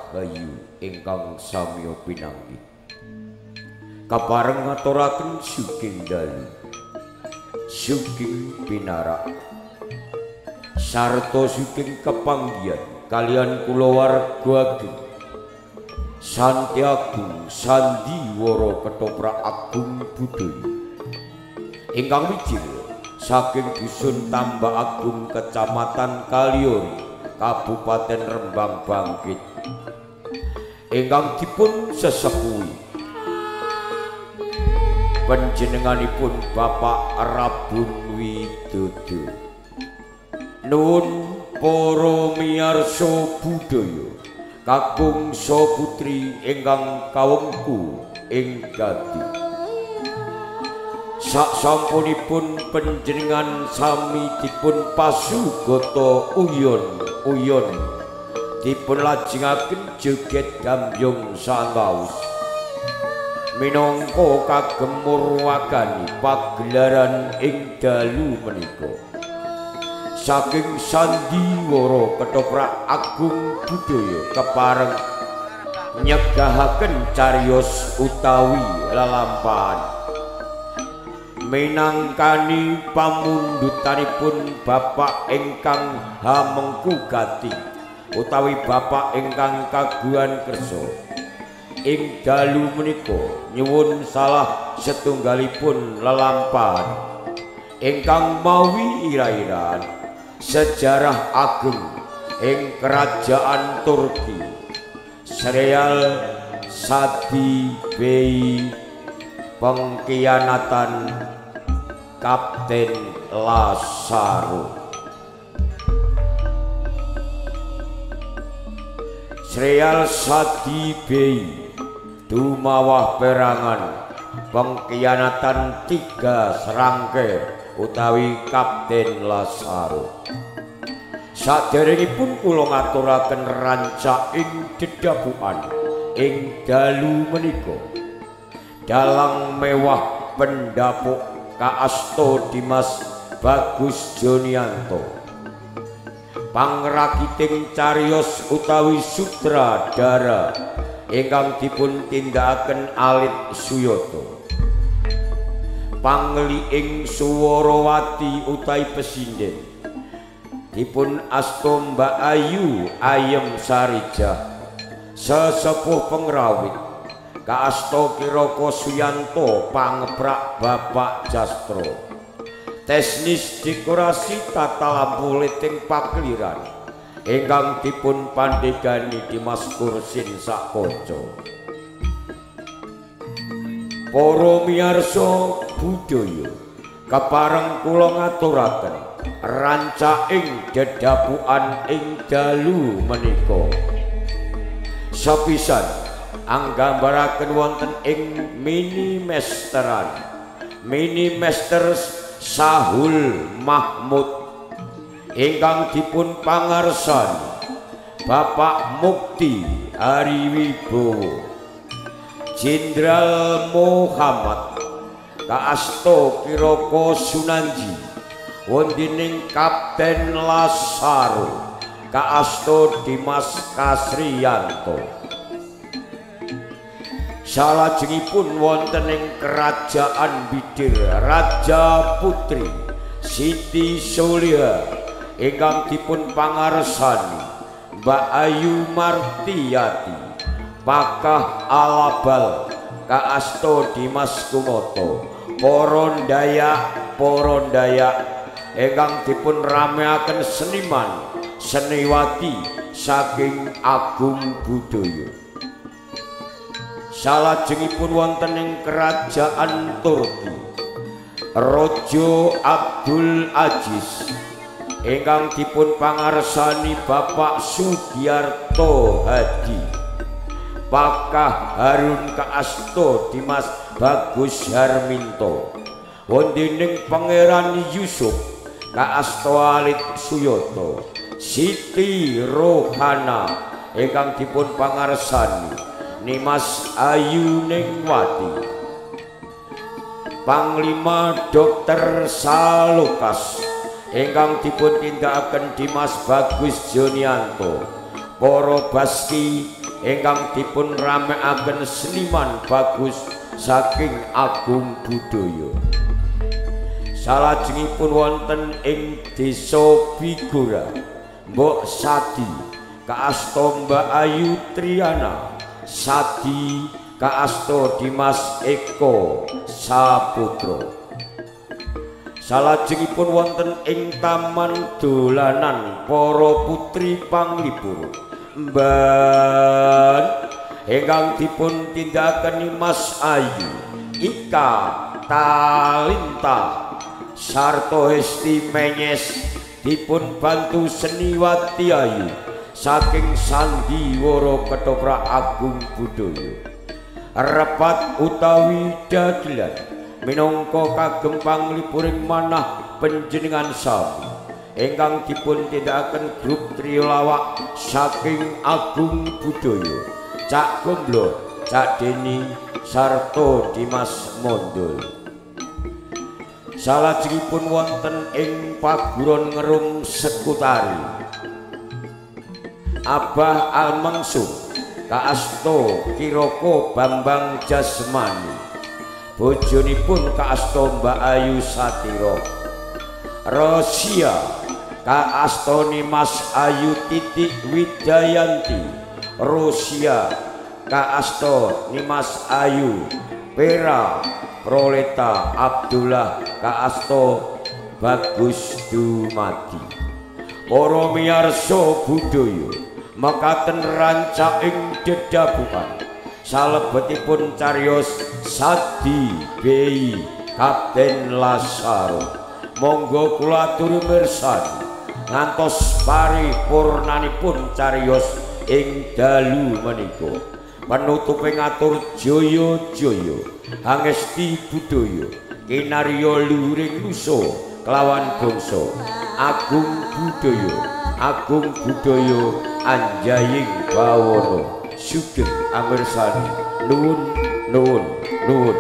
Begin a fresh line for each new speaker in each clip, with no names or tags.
Rahayu ingkang samiya pinanggih. Kapareng ngaturaken sugeng dalu, sugeng pinarak, sarta sugeng kepanggihan kalian kulawarga ageng Santiago Sandiwara Ketoprak Agung Budaya ingkang mijil saking dusun Tambak Agung, Kecamatan Kaliori, Kabupaten Rembang Bangkit, ingkang dipun sesepuhi panjenenganipun Bapak Rabun Widodo. Nuwun para miyarsa budaya kakung saha putri ingkang kawengku ing gati. Saksampunipun panjenengan sami dipun pasugata uyon-uyon, dipun lajengaken joget gambyong sangaus minangka kagem murwakani pagelaran ing dalu menika. Saking Sandiwara Ketoprak Agung Budaya kepareng nyegahaken cariyos utawi lelampahan minangkani pamundutanipun bapak ingkang hamengku gati utawi bapak ingkang kagungan kersa ing dalu menika nyuwun salah setunggalipun lelampahan ingkang mawi ira-iraan sejarah ageng ing kerajaan Turki, Serial Sadi Bey Pengkhianatan Kapten Lasaro. Serial Sadi Bey dumawah perangan pengkhianatan tiga serangke utawi Kapten Lasaro. Saderengipun kula ngaturaken rancaking dedapukan ing dalu menika, dalang mewah pendapuk kaasta Dimas Bagus Jonianto, pangrakiting cariyos utawi sutradara ingkang dipun tindakaken Alit Suyoto, pangliing Suwarawati utawi pesinden dipun asta Mbak Ayu Ayem Sarijah, sesepuh pengrawit kaasta Kiraka Suyanto pangeprak Bapak Jastro, teknis dekorasi tata lampu liting pakliran ingkang dipun pandegani Dimas Kursin sakanca. Para miyarsa budaya kepareng kula ngaturaken rancaking dedapukan ing dalu menika. Sepisan anggambaraken wonten ing mini mesteran, mini mester Sahul Mahmud ingkang dipun pangarsani Bapak Mukti Ariwibowo, Jenderal Muhammad kaasta Kiraka Sunanji, wontening Kapten Lasaro kaasta Dimas Kasriyanto. Salajengipun wonten ing Kerajaan Bidir Raja Putri Siti Soliha ingkang dipun pangarsani Mbak Ayu Martiyati, Pakah Alabal kaasta Dimas Kumoto, para ndayak ingkang dipun rameaken seniman seniwati saking Agung Budaya. Salajengipun wonten ing Kerajaan Turki Raja Abdul Aziz ingkang dipun pangarsani Bapak Sugiarto Hadi, Pakah Harun kaasta Dimas Bagus Harminto, wontening Pangeran Yusuf kaasta Alit Suyoto, Siti Rohana ingkang dipun pangarsani Nimas Ayu Ningwati, Panglima Dr. Salokas ingkang dipun tindakaken Dimas Bagus Jonianto, para baski ingkang dipun ramekaken seniman bagus saking Agung Budaya. Salajengipun wonten ing Desa Bigora, Mbok Sadi kaasta Mbak Ayu Triana, Sadi kaasta Dimas Eko Saputra. Salajengipun wonten ing Taman Dolanan Para Putri Panglipur Mban ingkang dipun tindakaken Mas Ayu Ika Talinta sarta Hesti Menyes dipun bantu Seniwati Ayu saking Sandiwara Ketoprak Agung Budaya. Repat utawi dagelan minangka kagem panglipuring manah panjenengan sami ingkang dipun tindakaken grup trio lawak saking Agung Budaya, Cak Gomblo, Cak Deni sarta Dimas Mondol. Salajengipun wonten ing Paguron Ngerum Sekutari, Abah Almangsum kaasta Kiroko Bambang Jasmani, bojonipun kaasta Mbak Ayu Satiro, Rosia kaastani Mas Ayu Titik Widayanti, Rosia kaasta Nimas Ayu Pera Proleta Abdullah kaasta Bagus Dumadi. Para miyarsa budaya mekaten rancaking dedabukan salebetipun cariyos Sadi Bei Kapten Lasaro. Monggo kula aturi mirsani ngantos paripurnanipun cariyos ing dalu menika. Penutupe ngatur jaya jaya hangesti budaya kinarya luhuring nusa kelawan bangsa. Agung budaya, agung budaya anjaying bawana. Sugeng amirsani, nuwun nuwun nuwun.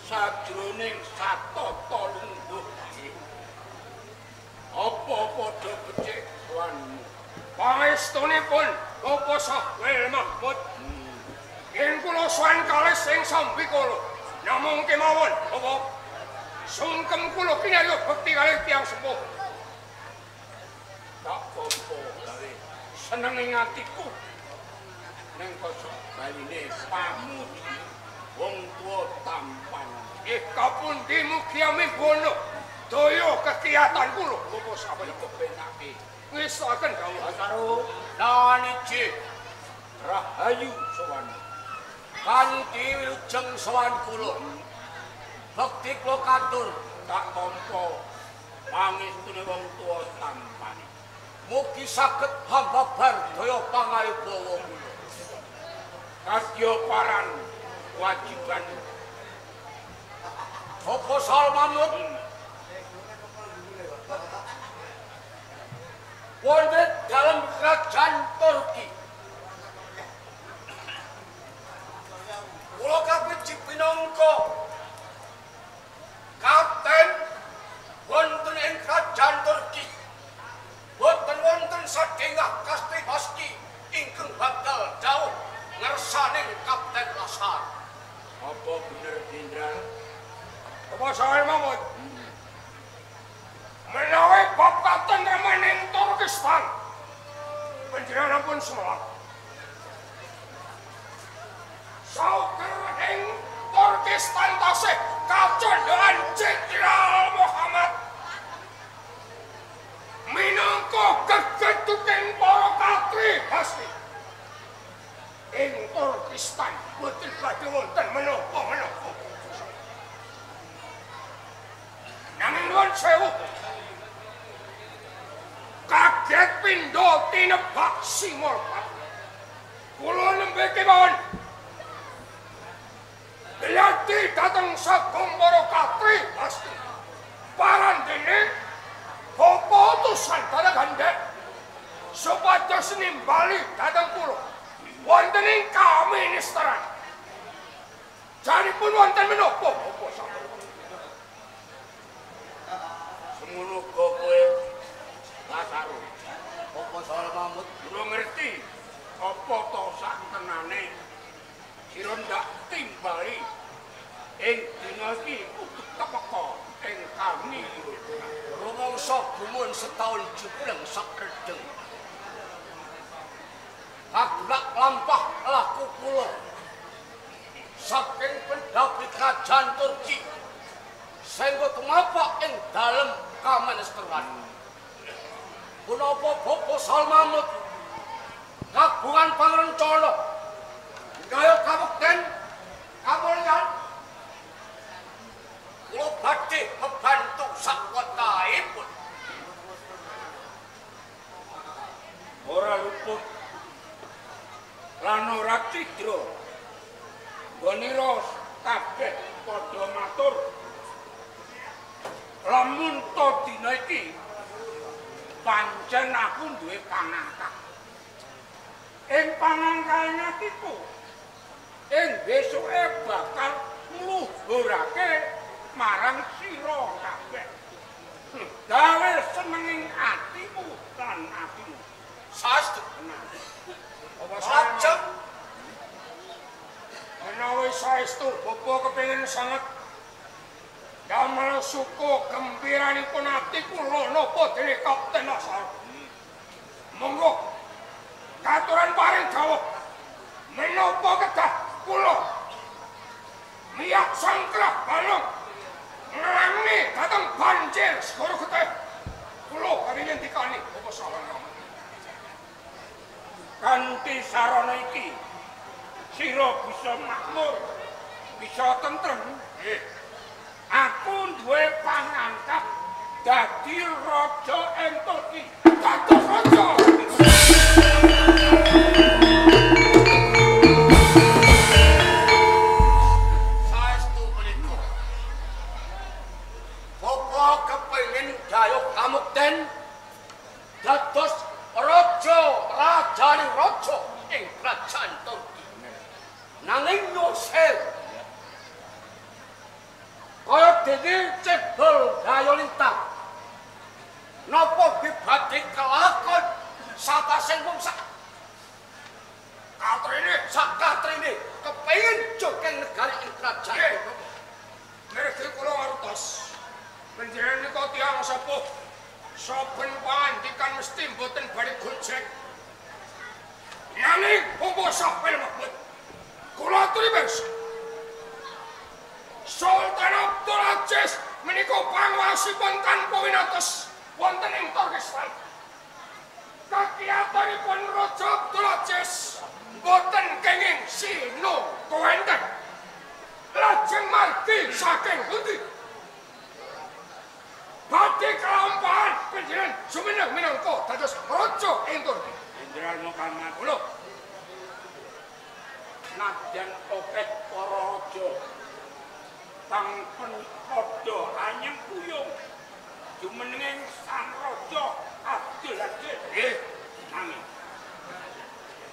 Sajroning satata lungguh apa padha becik tuanmu? Pangestunipun Bapak Sahwil Mahmud, yen kula sowan kalih sing sambikala namung kemawon Bapak sungkem kula kinarya bekti kalih tiyang sepuh. Tak
Seneng ing atiku. Ning kosok baline pamuji wong tuwa tampan.
Nggih kapundi mugi amibono daya kekiyatan kula Bapak Sawel
kepenake.
Ngestokaken dawuh
Karo naniji rahayu sowan. Kanthi wilujeng sowan kula. Bekti kula katur tak tampa pangestune wong tuwa tampan. Mugi saged hambabar daya pangayu bawa kula. Kadya paran wajiban. Bapak Salmamut wonten dalam kerajaan Turki. Kula kapiji pinangka kapten wonten ing kerajaan Turki. Boten wonten sadhengah kasti pasti ingkang bakal dawuh ngersaning Kapten Lasar. Apa bener Jenderal?
Bapak Sawel Mahmud. Menawi bab katentreman ing Turkistan panjenengan pun semelak. Sauker ing Turkistan tasih kacandhan Jenderal Muhammad minangka gegeduking para katri pasti. Ing Turkistan boten badhe wonten menapa-menapa. Nanging nuwun sewu, kaget pindha tinebak simorpat. Kula nembe kemawon gladi dhateng sagung para katri pasti. Parandene bapa utusan dhateng gandhek supados nimbali dhateng kula wonten ing kaministeran. Janipun wonten menapa bapa sampun?
Semono uga kowe Lasaru. Apa Salmamut durung ngerti apa to sak tenane sira ndak timbali ing dina iki kudu tepeka ing kami. Rumangsa gumun setahun jubleng sak redeng. Kagelak lampah laku kula saking pendhapi kerajaan Turki sehingga tumapak ing dalem kaministeran. Punapa Bapak Salmamut kagungan pangrencana gaya kabukten kamulyan kula badhe membantu sakwetaipun. Ora luput lan ora cidra nggonira kabeh padha matur lamun to dina iki pancen aku duwe pangangkah. Ing pangangkahe atiku ing besoke bakal ngluhurake marang sira kabeh. Gawe senenging atimu lan atimu. Saestu tenan.
Lajeng menawi saestu bapa kepengin sanget damel suka gembiranipun ati kula napa dene Kapten Lasar. Monggo katuran paring dawuh menapa kedah kula miyak sangkrah balung nglangi dhateng banjir segara getih. Kula badhe ngendikani Bapak Sawan.
Kanthi sarana iki sira bisa makmur, bisa tentrem. Nggih. Aku duwe pangangkat dadi raja ing Turki.
Dados raja.
Saestu menika Bapak kepengin gayuh kamukten dados raja, rajane raja ing kerajaan Turki. Nanging nyuwun sewu, kaya dene cebol gaya lintang. Napa nggih badhe kelakon satasing wong sak
katrine,
sak katrine kepengin jogeng negari ing kerajaan.
Ngerti kula ngertos. Panjenengan nika tiyang sepuh. Saben pangandikan mesti mboten badhe gojek. Nanging Bapak Sahwil Mahmud kula aturi pirsa. Sultan Abdul Aziz menika panguwasipun tanpa winates wonten ing Turkistan. Kakiyatanipun Raja Abdul Aziz boten kenging sino kowenten. Lajeng margi saking pundi? Badhe kelampahan panjenengan jumeneng minangka dados raja ing Turki.
Jenderal Muhammad
kula
nadyan akeh para raja kang padha anyeng kuyung jumenenging Sang Raja Abdul Aziz.
Nggih.
Nanging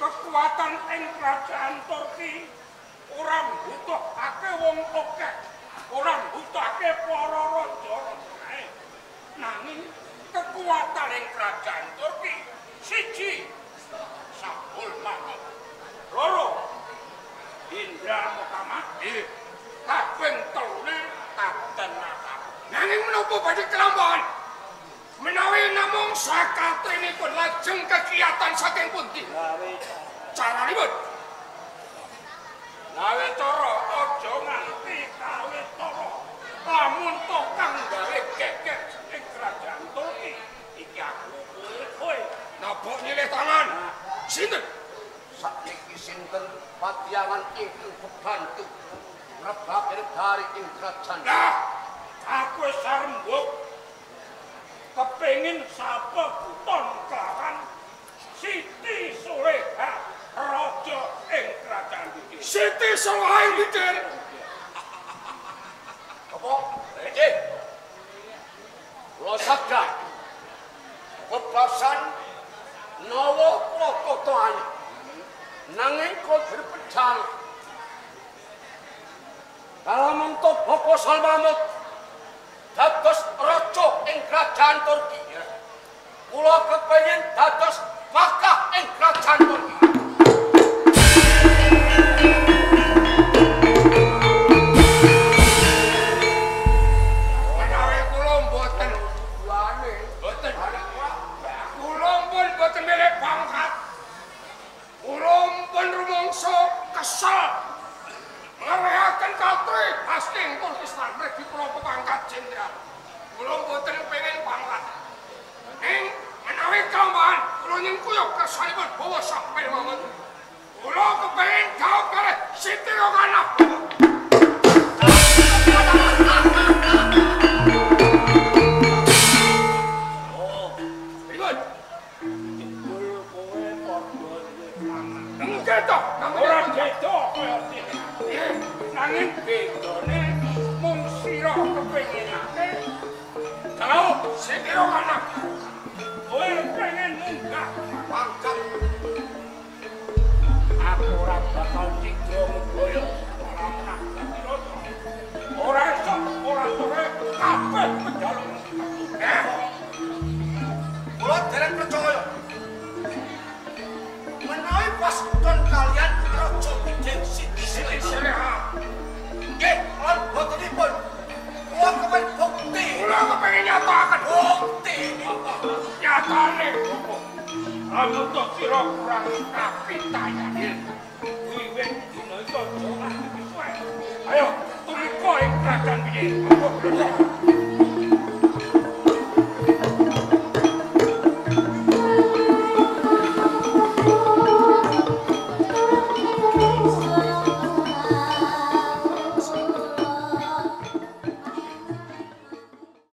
kekuatan ing kerajaan Turki ora mbutuhake wong akeh, ora mbutuhake para raja. Nanging kekuatan ing kerajaan Turki siji Sahul Mahmud, loro Indra Muhammad,
nggih,
kaping telune Kapten Nakar.
Nanging menapa badhe kelampahan? Menawi namung sakatrinipun lajeng kegiatan saking pundi? Caranipun
Lawe cara aja nganti kawe cara. Lamun to kang gawe geger ing kerajaan Turki iki aku kowe
nabok nyilih tangan. Sinten?
Sakniki sinten patiangan ingkang kebantu ngrebake negari ing kerajaan.
Lah, aku wis arembug kepengin sapa buton kelawan Siti Suleha raja ing kerajaan iki.
Siti Suleha ing Blitar.
Apa? Nggih. Kula sabda bebasan nawa kula totoane. Nanging kula berpedhang. Kalamun to Bapak Salmamut dados raja ing kerajaan Turki. Kula kepengin dados wakah ing kerajaan Turki.
Menawi kula mboten mboten kula pun mboten milih pangkat. Kula pun rumangsa kesel ngrehaken katri pasti ing Turkistan mriki kula pangkat jenderal. Kula mboten pengen pangkat. Ning menawi kelampahan kula nyengkuyung kersanipun Bawa Sahwil Mahmud. Kula kepengin gawok kalih Siti Rokanah.
Oh,
Pripun?
Jebul kowe padha duwe tangan.
Nggih to,
Ora beda kaya dene. Nanging bedane mung sira kepinginake
Gawok Siti Rokanah.
kowe pengen munggah
Pangkat.